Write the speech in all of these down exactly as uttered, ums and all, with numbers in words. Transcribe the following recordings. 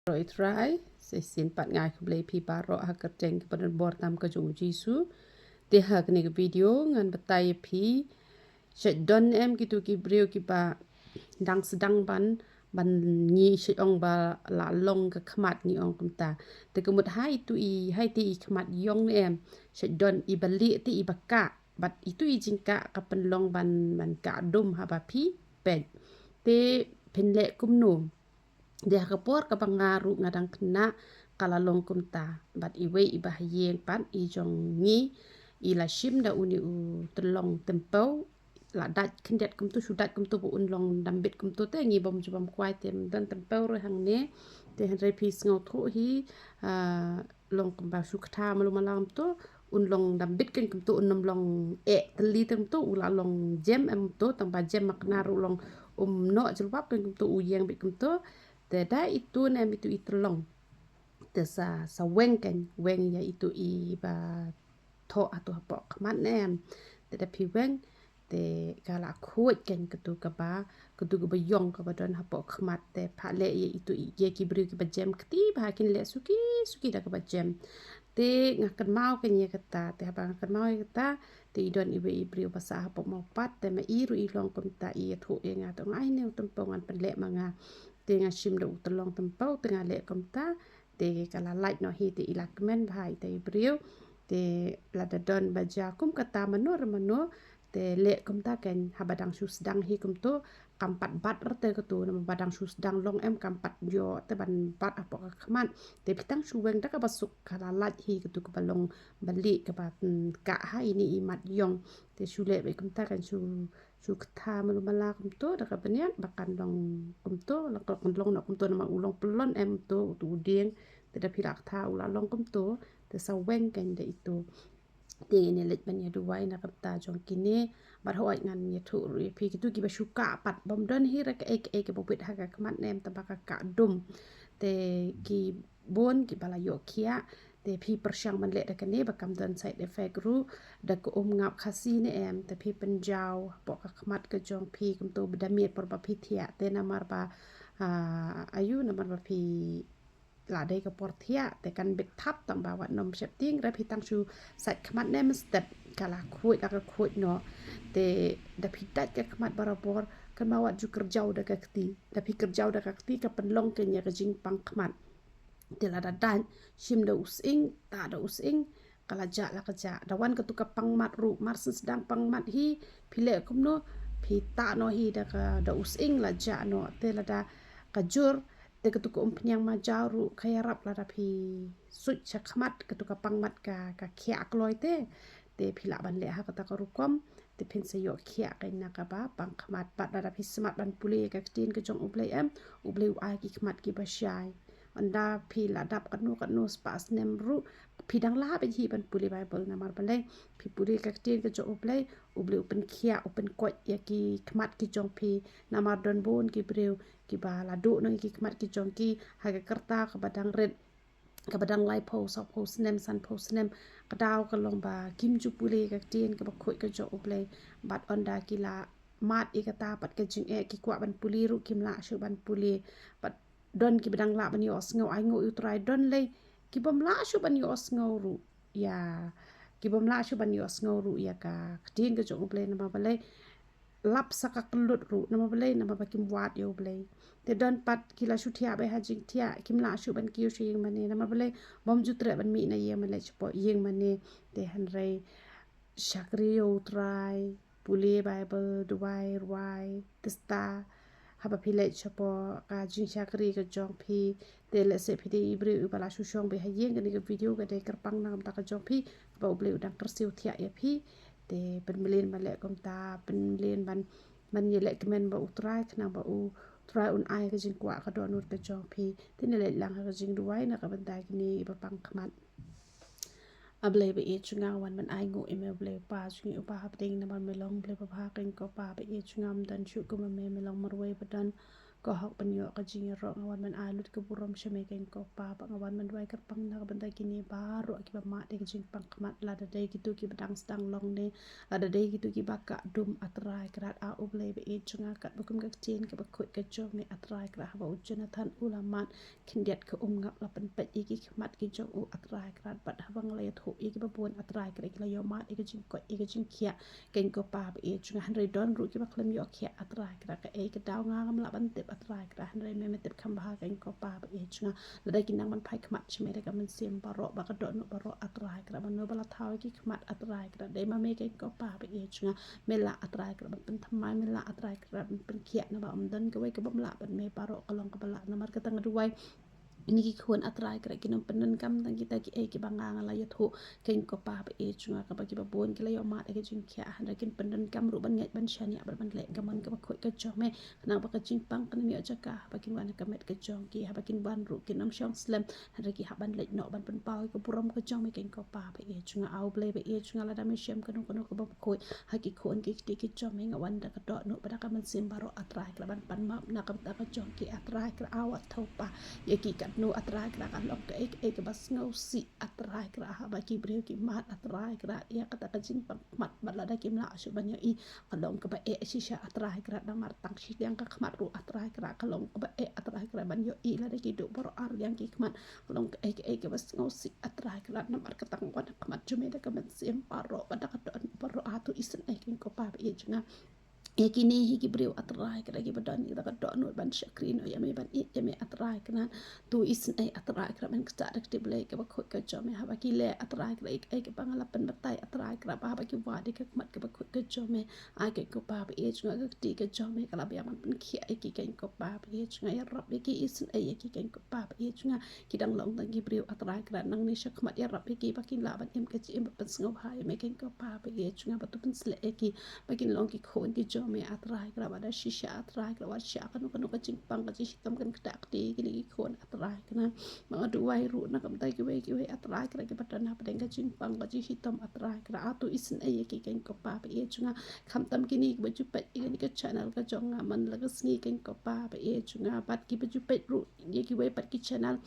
Roi trai, shisien pat nga ai khublei phi baroh ha ka kyrteng kaba donbor tam ka jong u Jisu. Te ha kane ka video ngan batai ïa phi, sha don em kitu ki briew kiba dang sdang ban, ban ngi sha ong ba la long ka khmat ngi ong kumta. Te ka mut ha itu i, ha iti i khmat ïong ne em, sha don iba lieh te iba kah. Bad itu i jingkah ka pynlong ban, ban kah dum haba phi peit. Te phin leh kumno. Te ha ka por kaba nga ruh nga dang khynnah ka la long kumta. Bad iwei iba ha ïing pat i jong ngi i la shim da une u tyllong tympew. La dait khyndiat kumtu, shu dait kumtu ba un long dambit kumtu te ngi bym ju bam kwai te ym don tympew ruh hangne. Te hynrei phi sngewthuh hi, ah, long kumba shu kata malu mala kumtu, un long dambit kan kumtu, un ym long eh tylli te kumtu, u la long jem em kumtu, tang ba jem ma kane ruh long um noh jubab kan kumtu, u ïeng beit kumtu. Te da itu ne em itu i tyllong. Te sa, sa weng kan, weng ïa itu iba thoh hato hapoh khmat ne em. Te da phi weng, te ka la khuid kan katu kaba, katu kaba ïong kaba don hapoh khmat te pha leh ïa itu i, ïa ki briew kiba jem kti ba kin leh suki, suki da kaba jem. Te nga kynmaw kan ïa kata, te haba nga kynmaw ïa kata, te i don iwei i briew ba sah hapoh Mawpat, te ma i ruh i long kumta i ïathuh ïa nga te nga ai ne u tympew ngan pynleh ma nga. Te nga shim da u tyllong tympew te nga leh kumta, te ka la lait noh hi te i la kmen bha ita i briew. Te lada don ba jia kum kata mano re mano, te leh kumta kan haba dang shu sdang hi kumtu, kam pat bat re te katu, namar ba dang shu sdang long em kam pat ïoh te ban bat hapoh ka khmat. Te phi tang shu weng da kaba suk ka la lait hi katu kaba long ba lieh kaba, mm, kah ha ine i mat ïong. Te shu leh beit kumta kan shu shu kata malu mala kumtu da ka bniat ba kan long kumtu, la kan long noh kumtu namar u long pyllun em tu, tu u dieng, te da phi la kata u la long kumtu, te sa weng kan da itu. Te ngin ïa leit ban ïa duwai na ka bynta jong kine, bad hooid ngan ïathuh ruh ïa phi kitu kiba shu kah pat bym don hi re kaei kaei kaba bit ha ka khmat ne em tang ba ka kah dum. Te ki bun kiba la ïoh khiah, te phi pyrshang ban leh da kane ba kam don side effect ruh, da ka um ngap khasi ne em, te phi pynjaw hapoh ka khmat ka jong phi kumtu ba da miet por ba phi thiah, te namar ba, ah, ayu namar ba phi la dei ka por thiah, te kan bit thap tang ba wat nym sheptieng re phi tang shu sait khmat ne em step ka la khuid la ka khuid noh, te da phi dait ka khmat barabor, kan ba wat ju kyrjaw da ka kti, da phi kyrjaw da ka kti ka pynlong kan ïa ka jingpang khmat. Te lada dait, shim da u sying, tah da u sying, ka la jah la ka jah. Da wan katu ka pang mat ruh, mar syn sdang pang mat hi, phi leh kumno, phi tah noh hi da ka, da u sying la jah noh. Te lada ka jur, te katu ka umphniang majaw ruh, ka ïarap lada phi suit sha khmat, katu ka pang mat ka, ka khiah kloi te. Te phi lah ban leh ha kata ka rukom, te phin sa ïoh khiah kein na kaba pang khmat. Bad lada phi smat ban pule ka ktien ka jong U Blei em, U Blei u ai ki khmat kiba shai. Ynda phi la dap katno katno spah snem ruh, phi dang lah beit hi ban pule Baibl namar balei, phi pule ka ktien ka jong U Blei, U Blei u pynkhiah, u pynkoit ïa ki khmat ki jong phi, namar don bun ki briew kiba la duh noh ïa ki khmat ki jong ki ha ka rta kaba dang rit, kaba dang laiphew, sawphew snem, sanphew snem, ka daw ka long ba kim ju pule ka ktien kaba khuid ka jong U Blei, bad ynda ki la mad ïa kata pat ka jingeh, ki kwah ban pule ruh kim lah shuh ban pule, bad don kiba dang lah ban ïohsngew, ai nguh ïa U Trai, don lei kibym lah shuh ban ïohsngew ruh ïa, kibym lah shuh ban ïohsngew ruh ïa ka ktien ka jong U Blei namar balei, lap sa ka kyllut ruh namar balei, namar ba kim wad ïa U Blei. Te don pat ki la shu thiah beit ha jingthiah, kim lah shuh ban kiew sha ïing mane namar balei, bym ju treh ban mih na ïing mane, shapoh ïing mane. Te hynrei shakri ïa U Trai, pule Baibl, duwai rwai, tista, haba phi leit shapoh ka jingshakri ka jong phi. Te lehse phi dei i briew iba la shu shong beit ha ïing, kane ka video ka dei kyrpang na ka bynta ka jong phi, kaba U Blei u dang kyrsiew thiah ïa phi. Te pynmlien ban leh kumta, pynmlien ban, ban ïaleh kmen bad U Trai, khnang ba U Trai un ai ka jingkwah ka dohnud ka jong phi. Te ngin leit lang ha ka jingduwai na ka bynta kine iba pang khmat. A Blei ba ïeit jong nga, wan ban ai nguh ïa me, Blei u Kpa jong ngi uba ha bneng, namar me long Blei ba bha, keiñ ko Pa ba ïeit jong nga, ym don shuh kum me, me long marwei ba don. Ko hok ban ïoh ka jingïaroh, nga wan ban ai lut ka burom sha me keiñ ko Pa, bad nga wan ban duwai kyrpang na ka bynta kine baroh kiba mad ïa ka jingpang khmat, lada dei kito kiba dang sdang long ne lada dei kito kiba ka dum, A Trai Kynrad, A U Blei ba ïeit jong nga, katba kum ka ktien kaba khuid ka jong me, A Trai Kynrad, haba u Jonathan u la mad, khyndiat ka um ngap la pynpeit ïa ki khmat ki jong u, A Trai Kynrad, bad haba nga la ïathuh ïa kiba bun, A Trai Kynrad, ki la ïoh mad ïa ka jingkoit ïa ka jingkhiah, keiñ ko Pa ba ïeit jong nga. Hynrei don ruh kiba khlem ïoh khiah, A Trai Kynrad, kaei ka daw nga ngam lah ban tip, A Trai Kynrad, hynrei me me tip kham bha, keiñ ko Pa ba ïeit jong nga. Lada ki nang ban phai khmat sha me da ka mynsiem baroh bad ka dohnud baroh, A Trai Kynrad, mano ba la thaw ïa ki khmat, A Trai Kynrad, dei ma me keiñ ko Pa ba ïeit jong nga. Me lah, A Trai Kynrad, ban pynthymmai, me lah, A Trai Kynrad, ban pynkhiah, naba ym don kawei kaba ym lah bad me, baroh ka long kaba lah. Namar kata nga duwai ïa kine ki khun, A Trai Kynrad, kin ym pyndonkam tang kita kiei kiba nga nga la ïathuh, keiñ ko Pa ba ïeit jong nga, kaba kiba bun ki la ïoh mad ïa ka jingkhiah, hynrei kin pyndonkam ruh ban ngeit, ban shaniah bad ban leh ka mon kaba khuid ka jong me, khnang ba ka jingpang kan ym ïoh jaka haba kin wan ha ka met ka jong ki, haba kin wan ruh kin ym shong slem, hynrei ki hap ban leit noh ban pynpaw ïa ka burom ka jong me, keiñ ko Pa ba ïeit jong nga. A U Blei ba ïeit jong nga, lada me shem kano kano kaba ym khuid ha ki khun ki kti ki jong me, nga wan da ka dohnud bad da ka mynsiem baroh, A Trai Kynrad, ban pan map na ka bynta ka jong ki, A Trai Kynrad, A Wat Thoh Pa ïa ki, katno, A Trai Kynrad, ka long kaei kaei kaba sngewsih, A Trai Kynrad, haba ki briew ki mad, A Trai Kynrad, ïa kata ka jingpang khmat, bad lada kim lah shuh ban ïohi, ka long kaba eh shisha, A Trai Kynrad, namar tang shiliang ka khmat ruh, A Trai Kynrad, ka long kaba eh, A Trai Kynrad, ban ïohi lada ki duh baroh ar liang ki khmat, ka long kaei kaei kaba sngewsih, A Trai Kynrad, namar kata nga wan ha khmat jong me da ka mynsiem baroh bad da ka dohnud baroh, A, to isynei, keiñ ko Pa ba ïeit jong nga, ïa kine hi ki briew, A Trai Kynrad, kiba don ïa ka dohnud ban shakri noh ïa me, ban ïeit ïa me, A Trai Kynrad. To isynei, A Trai Kynrad, ban ktah da ka kyrteng kaba khuid ka jong me, haba ki leh, A Trai Kynrad, ïa kaei kaba nga la pynbatai, A Trai Kynrad, ba haba ki wad ïa ka khmat kaba khuid ka jong me, ai, keiñ ko Pa ba ïeit jong nga, ka kti ka jong me ka la biang ban pynkhiah ïa ki, keiñ ko Pa ba ïeit jong nga. Ïarap ïa ki, isynei ïa ki, keiñ ko Pa ba ïeit jong nga. Ki dang long tang ki briew, A Trai Kynrad, nangne shakhmat ïarap ïa ki ba kin lah ban im ka jingim ba pynsngewbha ïa me, keiñ ko Pa ba ïeit jong nga, bad to pynshlur ïa ki ba kin long ki khun ki jong me, A Trai Kynrad, bad da shisha, A Trai Kynrad, wat shah kano kano ka jingpang, ka jingshitom kan ktah kti ïa kine ki khun, A Trai Kynrad. Bad nga duwai ruh na ka bynta kiwei kiwei, A Trai Kynrad, kiba don hapdeng ka jingpang, ka jingshitom, A Trai Kynrad, a, to isynei ïa ki, keiñ ko Pa ba ïeit jong nga. Khamtam kine kiba ju peit ïa kane ka channel ka jong nga man la ka sngi, keiñ ko Pa ba ïeit jong nga, bad kiba ju peit ruh ïa kiwei pat ki channel,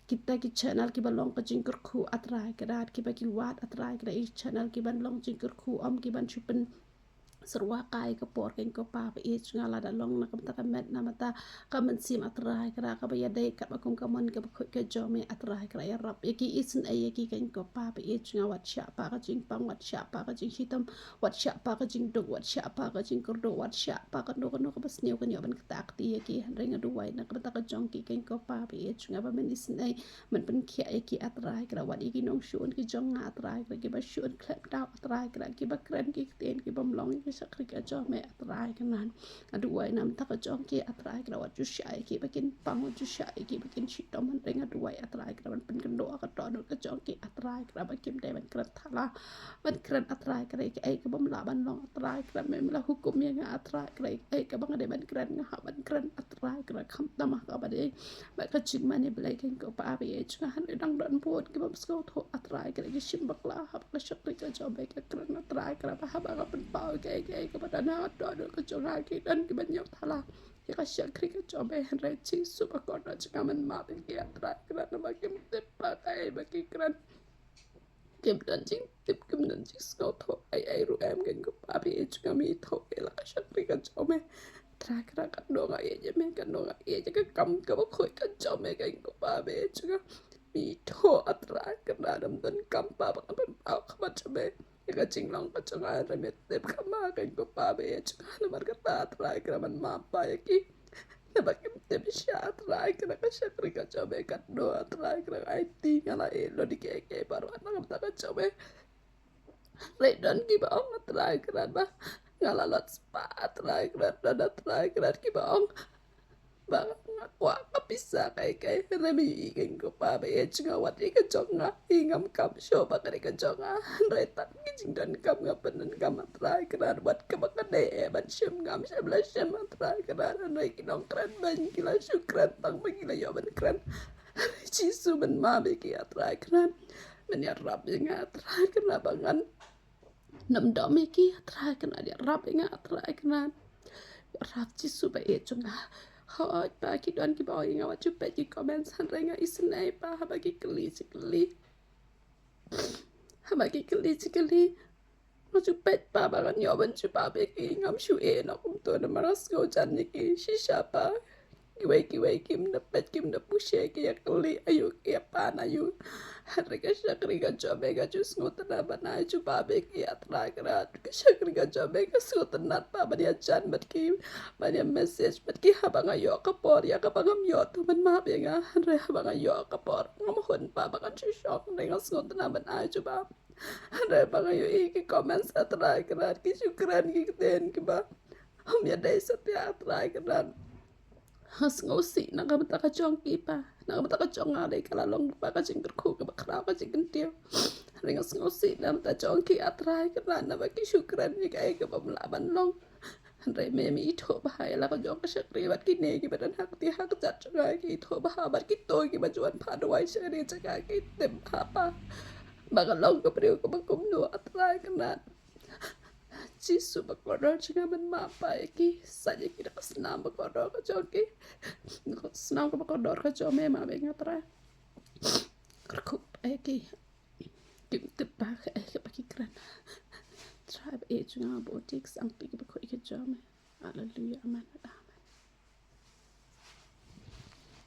kita ki channel kiba long ka jingkyrkhu, A Trai Kynrad, kiba ki wad, A Trai Kynrad, ïa ki channel kiban long jingkyrkhu, ym kiban shu pynsyrwa kai ka por, keiñ ko Pa ba ïeit jong nga, lada long na ka bynta ka met, na ka bynta ka mynsiem, A Trai Kynrad, kaba ïadei katba kum ka mon kaba khuid ka jong me, A Trai Kynrad, ïarap ïa ki, isynei ïa ki, keiñ ko Pa ba ïeit jong nga, wat shah ba ka jingpang, wat shah ba ka jingshitom, wat shah ba ka jingduk, wat shah ba ka jingkyrduh, wat shah ba kano kano kaba sniew kan ïoh ban ktah kti ïa ki. Hynrei nga duwai na ka bynta ka jong ki, keiñ ko Pa ba ïeit jong nga, ba men isynei, men pynkhiah ïa ki, A Trai Kynrad, wat ïa ki nongshun ki jong nga, A Trai Kynrad, kiba shun khlem daw, A Trai Kynrad, kiba kren ki ktien kibym long ïa ka shakri ka jong me, A Trai Kynrad. Nga duwai na ka bynta ka jong ki, A Trai Kynrad, wat ju shah ïa ki ba kin pang, wat ju shah ïa ki ba kin shitom, hynrei nga duwai, A Trai Kynrad, ban pynkynduh ïa ka dohnud ka jong ki, A Trai Kynrad, ba kim dei ban kren thala, ban kren, A Trai Kynrad, ïa kaei kabym lah ban long, A Trai Kynrad, me me la hukum ïa nga, A Trai Kynrad, ïa kaei kaba nga dei ban kren, nga hap ban kren, A Trai Kynrad, khamtam ha kaba dei bad ka jingmane Blei, keiñ ko Pa ba ïeit jong nga. Hynrei dang don bun kibym sngewthuh, A Trai Kynrad, ki shim bakla ha ka shakri ka jong me, ka kren, A Trai Kynrad, ba haba nga pynpaw ïa kaei kaei kaba don ha ka dohnud ka jong nga, ki don kiban ïoh thala ïa ka shakri ka jong me. Hynrei Jisu ba kordor jong nga, men map ïa ki, A Trai Kynrad, naba kim tip ba kaei ba ki kren. Kim don jingtip, kim don jingsngewthuh ei ei ruh em, keiñ ko Pa ba ïeit jong nga, me ithuh ïa la ka shakri ka jong me. A Trai Kynrad, katno nga ïeit ïa me, katno nga ïeit ïa ka kam kaba khuid ka jong me, keiñ ko Pa ba ïeit jong nga. Me ithuh, A Trai Kynrad, ym don kam ba nga pynpaw khmat jong me ïa ka jinglong ka jong nga, hynrei me tip kham bha, keiñ ko Pa ba ïeit jong nga. Namar kata, A Trai Kynrad, men map ïa ki. Naba kim tip shisha, A Trai Kynrad, ka shakri ka jong me, katno, A Trai Kynrad, aiti nga la ïeh lut ïa kiei kiei baroh na ka bynta ka jong me. Hynrei don kiba ong, A Trai Kynrad, ba nga la lot spah, A Trai Kynrad, don, A Trai Kynrad, kiba ong ba nga kwah ka pisa kaei kaei, hynrei me ïohi, keiñ ko Pa ba ïeit jong nga, wat ïa ka jong nga hi ngam kam shuh, ba ka dei ka jong nga. Hynrei tang ki jingdonkam nga pyndonkam, A Trai Kynrad, wat kaba ka dei eh ban shim, ngam shym la shim, A Trai Kynrad. Hynrei ki nongkren beiñ ki la shu kren tang ba ki la ïoh ban kren. Hynrei Jisu, men map ïa ki, A Trai Kynrad, men ïarap ïa nga, A Trai Kynrad, ba ngan nym dom ïa ki, A Trai Kynrad, ïarap ïa nga, A Trai Kynrad. Ïarap, Jisu ba ïeit jong nga. Hooid pa, ki don kiba ong ïa nga wat ju peit ki comments, hynrei nga isynei pa, haba ki kylli shi kylli. Haba ki kylli shi kylli. Nga ju peit pa, ba ngan ïoh ban jubab ïa ki, ngam shu ïeh noh kumto namar nga sngew jan ïa ki shisha pa. Kiwei kiwei kim da peit, kim da pyrshah ki ïa kylli aïu, ki ïa pan aïu. Hynrei ka shakri ka jong me nga ju sngewtynnat ban ai jubab ïa ki, A Trai Kynrad. Ka shakri ka jong me nga sngewtynnat pa ban ïajan bad ki, ban ïa message bad ki haba nga ïoh ka por, ïa kaba ngam ïoh to ban map ïa nga. Hynrei haba nga ïoh ka por ngam hun pa ba ngan shu shong, hynrei nga sngewtynnat ban ai jubab. Hynrei ba nga ïohi ki comments, A Trai Kynrad, ki shu kren ki ktien kiba ym ïadei satia, A Trai Kynrad. Nga sngewsih na ka bynta ka jong ki pa, na ka bynta ka jong nga dei ka la long pa ka jingkyrkhu kaba khraw, ka jingkyntiew. Hynrei nga sngewsih na ka bynta jong ki, A Trai Kynrad, naba ki shu kren ïa kaei kaba ym lah ban long. Hynrei me, me ithuh bha ïa la ka jong ka shakri bad kine kiba don ha kti ha kjat jong nga, ki ithuh bha bad kito kiba ju wan phah dawai sha kane ka jaka ki tip bha pa ba nga long ka briew kaba kumno, A Trai Kynrad. Jisu ba kordor, jngai ban map pa ïa ki, sait ïa ki da ka snam ba kordor ka jong ki, da ka snam kaba kordor ka jong me, map ïa nga Trai. Kyrkhu pa ïa ki. Kim tip ba kaei kaba ki kren. Trai ba ïeit jong nga, ba u dei ka sangti kaba khuid ka jong me. Haleluya.